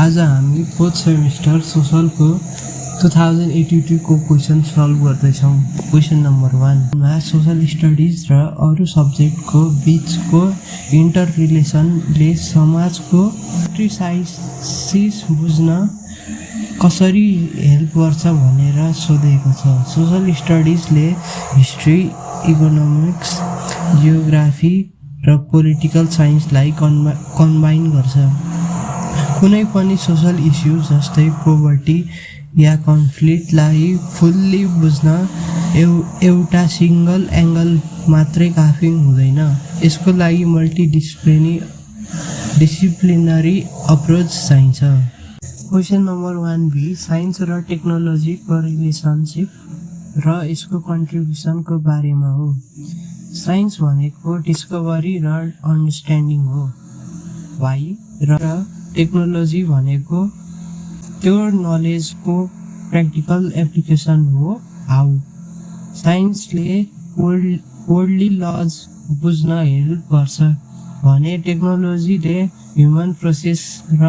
आज हामी 4th semester सोशलको 2082 को क्वेसन सल्भ गर्दैछौँ। क्वेसन नम्बर 1 मा सोशल स्टडिज र अरू सब्जेक्टको बीचको इन्टर रिलेसनले समाजको क्रिसाइसिस बुझ्न कसरी हेल्प गर्छ भनेर सोधेको छ। सोशल स्टडिजले हिस्ट्री, इकोनोमिक्स, जियोग्राफी र पोलिटिकल साइन्सलाई कम्बाइन गर्छ। कुनै पनि सोशल इस्यु जस्तै पोभर्टी या कन्फ्लिक्टलाई फुल्ली बुझ्न एउटा सिङ्गल एङ्गल मात्रै काफी हुँदैन। यसको लागि डिसिप्लिनरी अप्रोच चाहिन्छ। क्वेसन नम्बर 1B साइन्स र टेक्नोलोजीको रिलेसनसिप र यसको कन्ट्रिब्युसनको बारेमा हो। साइन्स भनेको डिस्कभरी र अन्डरस्ट्यान्डिङ हो, वाइ, र टेक्नोलोजी भनेको त्यो नलेजको प्र्याक्टिकल एप्लिकेसन हो, हाउ। साइन्सले वर्ल्डली लज बुझ्न हेल्प गर्छ भने टेक्नोलोजीले ह्युमन प्रोसेस र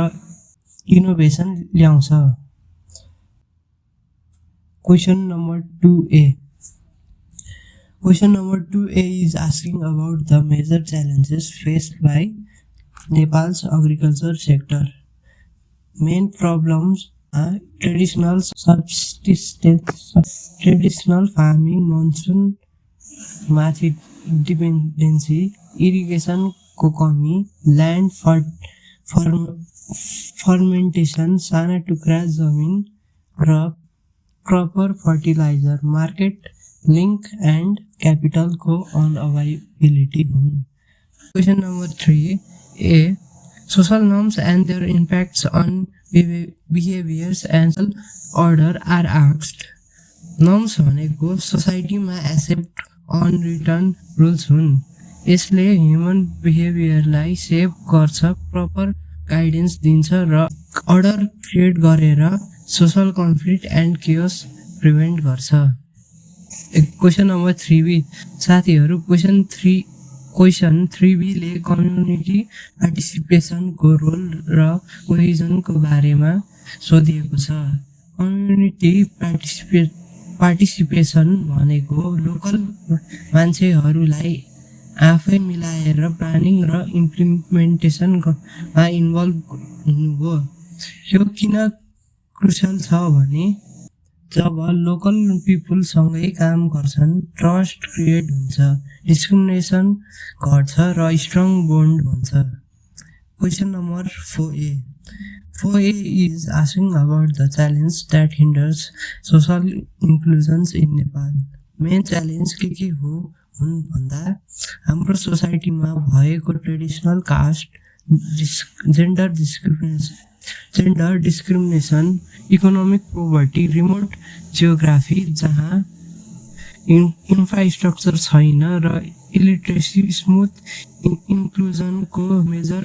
इनोभेसन ल्याउँछ। Question number 2A is asking about the major challenges faced by Nepal's agriculture sector. Main problems are traditional farming, monsoon माथि डिपेन्डेन्सी, इरिगेसन को कमी, ल्यान्ड फर्मेन्टेसन, साना टुक्रा जमिन र proper fertiliser, market link and क्यापिटलको अनअभाइलेबिलिटी हुन्। Question number 3A social norms and their impacts on behaviours and order are asked. Norms भनेको सोसाइटीमा एक्सेप्ट अनरिटन रुल्स हुन्। यसले ह्युमन बिहेभियरलाई सेप गर्छ, प्रपर गाइडेन्स दिन्छ र अर्डर क्रिएट गरेर social conflict and chaos prevent गर्छ। क्वेसन नम्बर 3B साथीहरू, क्वेसन 3B ले कम्युनिटी पार्टिसिपेसनको रोल र कोहेजनको बारेमा सोधिएको छ। कम्युनिटी पार्टिसिपेसन भनेको लोकल मान्छेहरूलाई आफै मिलाएर प्लानिङ र इम्प्लिमेन्टेसनमा इन्भल्भ हुनु हो। यो किन क्रुसियल छ भने जब लोकल पिपुलसँगै काम गर्छन्, ट्रस्ट क्रिएट हुन्छ, डिस्क्रिमिनेसन घट्छ र स्ट्रङ बोन्ड हुन्छ। Question number 4A is asking about the challenge that hinders social inclusions in Nepal. Main challenge के हुन् भन्दा हाम्रो सोसाइटीमा भएको traditional caste, gender discrimination, economic poverty, remote geography जहाँ इन्फ्रास्ट्रक्चर छैन र इलिट्रेसी स्मुथ इन्क्लुजनको मेजर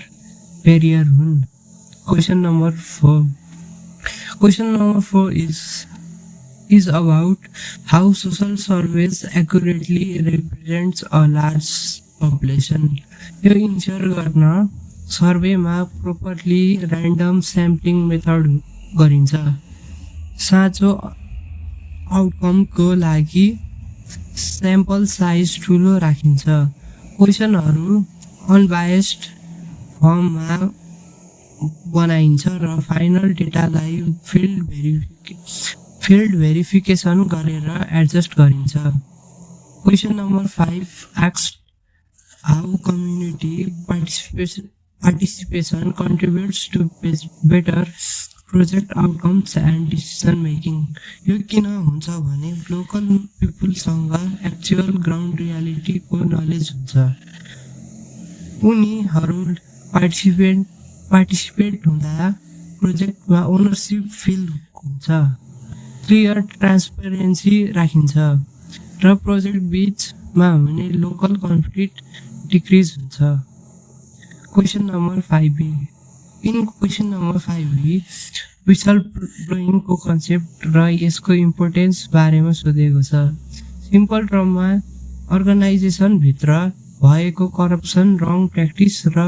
बेरियर हुन्। Question number 4 is about how social surveys accurately represents a large population. यो इन्स्योर गर्न सर्वेमा प्रोपरली ऱ्यान्डम स्याम्पलिङ मेथड गरिन्छ। साँचो आउटकमको लागि स्याम्पल साइज ठुलो राखिन्छ। क्वेसनहरू अनबायस्ड फर्ममा बनाइन्छ र फाइनल डेटालाई फिल्ड भेरिफिकेसन गरेर एडजस्ट गरिन्छ। Question number 5 asks how community participation contributes to better project outcomes and decision making. यो किन हुन्छ भने लोकल पिपुलसँग एक्चुअल ग्राउन्ड रियालिटीको नलेज हुन्छ। उनीहरू पार्टिसिपेट हुँदा प्रोजेक्टमा ओनरसिप फिल हुन्छ, क्लियर ट्रान्सपेरेन्सी राखिन्छ र प्रोजेक्ट बिचमा हुने लोकल कन्फ्लिक्ट डिक्रिज हुन्छ। क्वेसन नम्बर 5B विसल ब्लोइङको कन्सेप्ट र यसको इम्पोर्टेन्स बारेमा सोधेको छ। सिम्पल टर्ममा अर्गनाइजेसनभित्र भएको करप्सन, रङ प्र्याक्टिस र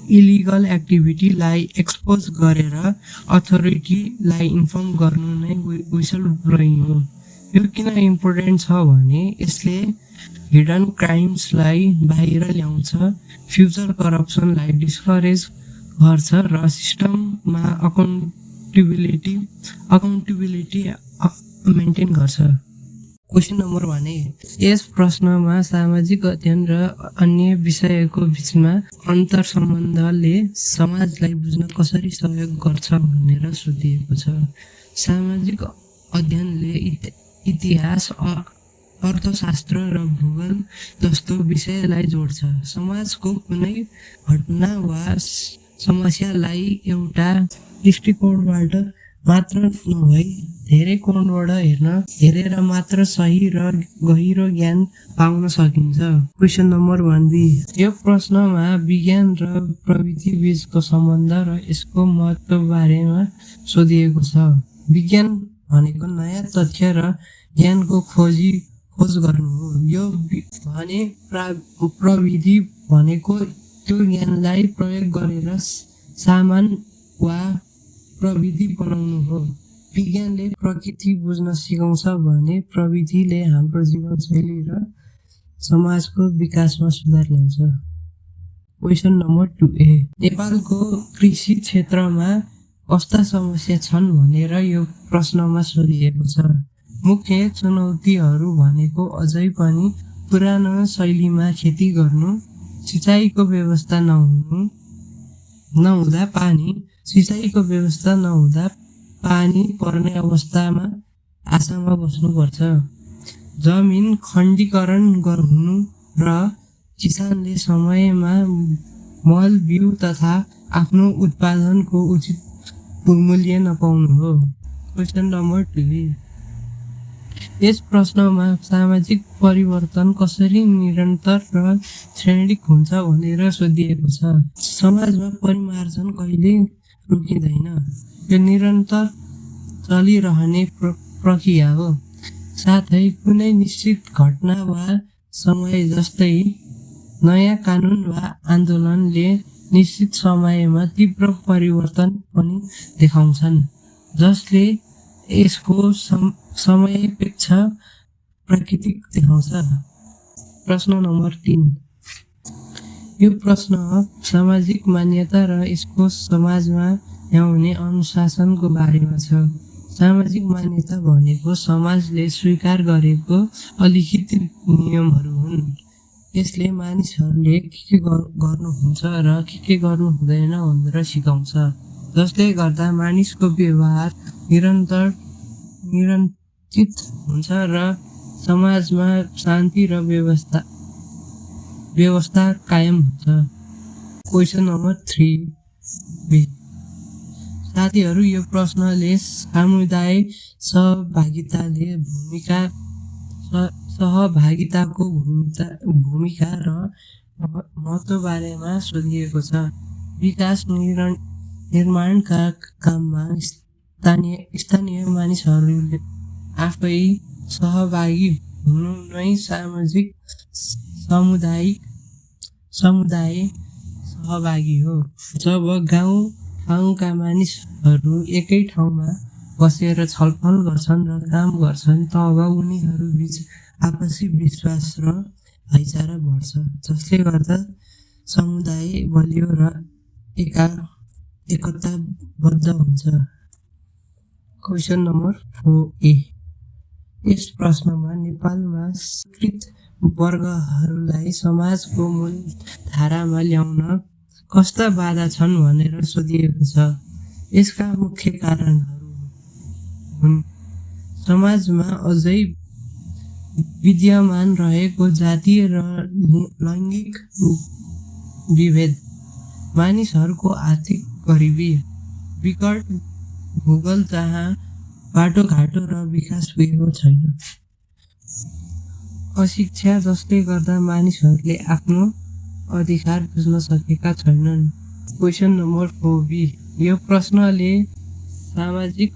इलिगल एक्टिभिटीलाई एक्सपोज गरेर अथोरिटीलाई इन्फर्म गर्नु नै विसल ब्लोइङ हो। यो किन इम्पोर्टेन्ट छ भने यसले हिडन क्राइम्सलाई बाहिर ल्याउँछ, फ्युचर करप्सनलाई डिस्करेज गर्छ र सिस्टममा अकाउन्टेबिलिटी मेन्टेन गर्छ। क्वेसन नम्बर 1 यस प्रश्नमा सामाजिक अध्ययन र अन्य विषयको बीचमा अन्तर सम्बन्धले समाजलाई बुझ्न कसरी सहयोग गर्छ भनेर सोधिएको छ। सामाजिक अध्ययनले इतिहास, अर्थशास्त्र र भूगोल जस्तो विषयलाई जोड्छ। समाजको कुनै घटना वा समस्यालाई एउटा दृष्टिकोणबाट मात्र नभई धेरै कोणबाट हेरेर मात्र सही र गहिरो ज्ञान पाउन सकिन्छ। क्वेसन नम्बर 1B यो प्रश्नमा विज्ञान र प्रविधि बीचको सम्बन्ध र यसको महत्त्व बारेमा सोधिएको छ। विज्ञान भनेको नयाँ तथ्य र ज्ञानको खोज गर्नु हो। यो भने प्रविधि भनेको त्यो ज्ञानलाई प्रयोग गरेर सामान वा प्रविधि बनाउनु हो। विज्ञानले प्रकृति बुझ्न सिकाउँछ भने प्रविधिले हाम्रो जीवनशैली र समाजको विकासमा सुधार ल्याउँछ। क्वेसन नम्बर 2A नेपालको कृषि क्षेत्रमा कस्ता समस्या छन् भनेर यो प्रश्नमा सोधिएको छ। मुख्य चुनौतीहरू भनेको अझै पनि पुरानो शैलीमा खेती गर्नु, सिँचाइको व्यवस्था नहुँदा पानी पर्ने अवस्थामा आशामा बस्नुपर्छ, जमिन खण्डीकरण हुनु र किसानले समयमा मल बिउ तथा आफ्नो उत्पादनको उचित मूल्य नपाउनु हो। क्वेसन नम्बर 2 यस प्रश्नमा सामाजिक परिवर्तन कसरी निरन्तर र क्षणिक हुन्छ भनेर सोधिएको छ। समाजमा परिमार्जन कहिले रोकिँदैन, यो निरन्तर चलिरहने प्रक्रिया हो। साथै कुनै निश्चित घटना वा समय जस्तै नयाँ कानुन वा आन्दोलनले निश्चित समयमा तीव्र परिवर्तन पनि देखाउँछन्, जसले यसको समयापेक्ष प्राकृतिक देखाउँछ। प्रश्न नम्बर 3 यो प्रश्न सामाजिक मान्यता र यसको समाजमा ल्याउने अनुशासनको बारेमा छ। सामाजिक मान्यता भनेको समाजले स्वीकार गरेको अलिखित नियमहरू हुन्। यसले मानिसहरूले के गर्नुहुन्छ र के गर्नु हुँदैन भनेर सिकाउँछ, जसले गर्दा मानिसको व्यवहार नियन्त्रित हुन्छ र समाजमा शान्ति र व्यवस्था कायम हुन्छ। क्वेसन नम्बर 3B साथीहरू यो प्रश्नले सामुदायिक सहभागिताको भूमिका र महत्त्व बारेमा सोधिएको छ। विकास निर्माणका काममा स्थानीय मानिसहरूले आफै सहभागी हुनु नै समुदाय सहभागी हो। जब गाउँका मानिसहरू एकै ठाउँमा बसेर छलफल गर्छन् र काम गर्छन् तब उनीहरू बीच आपसी विश्वास र भाइचारा बढ्छ, जसले गर्दा समुदाय बलियो र एकताबद्ध हुन्छ। क्वेसन नम्बर 4A यस प्रश्नमा नेपालमा स्वीकृत वर्गहरूलाई समाजको मूल धारामा ल्याउन कस्ता बाधा छन् भनेर सोधिएको छ। यसका मुख्य कारणहरू हुन् समाजमा अझै विद्यमान रहेको जातीय र लैङ्गिक विभेद, मानिसहरूको आर्थिक गरिबी, विकट भूगोल जहाँ बाटोघाटो र विकास पुगेको छैन, अशिक्षा जसले गर्दा मानिसहरूले आफ्नो अधिकार बुझ्न सकेका छैनन्। क्वेसन नम्बर 4B यो प्रश्नले सामाजिक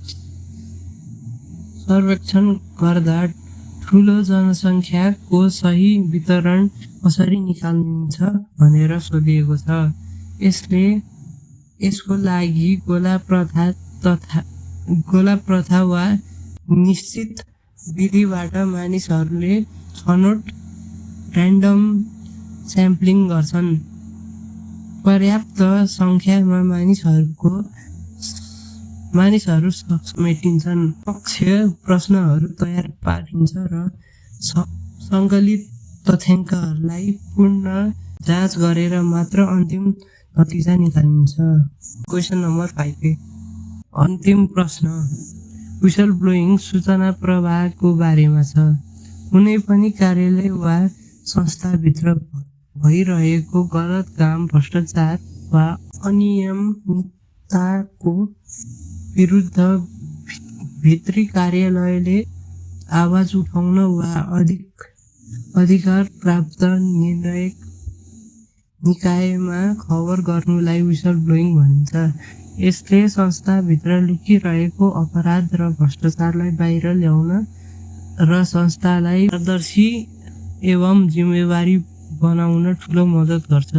सर्वेक्षण गर्दा ठुलो जनसङ्ख्याको सही वितरण कसरी निकालिन्छ भनेर सोधिएको छ। यसको लागि गोला प्रथा वा निश्चित विधिबाट मानिसहरूले छनौट र्यान्डम स्याम्पलिङ गर्छन्। पर्याप्त सङ्ख्यामा मानिसहरू मेटिन्छन्, पक्ष प्रश्नहरू तयार पारिन्छ र सङ्कलित तथ्याङ्कहरूलाई पुनः जाँच गरेर मात्र अन्तिम नतिजा निकालिन्छ। क्वेसन नम्बर 5 अन्तिम प्रश्न, विसल ब्लोइङ सूचना प्रवाहको बारेमा छ। कुनै पनि कार्यालय वा संस्थाभित्र भइरहेको गलत काम, भ्रष्टाचार वा अनियमितताको विरुद्ध भित्री कार्यालयले आवाज उठाउन वा अधिकार प्राप्त निर्णायक निकायमा खबर गर्नुलाई विसल ब्लोइङ भनिन्छ। यसले संस्थाभित्र लुकिरहेको अपराध र भ्रष्टाचारलाई बाहिर ल्याउन र संस्थालाई पारदर्शी एवं जिम्मेवारी बनाउन ठूलो मद्दत गर्छ।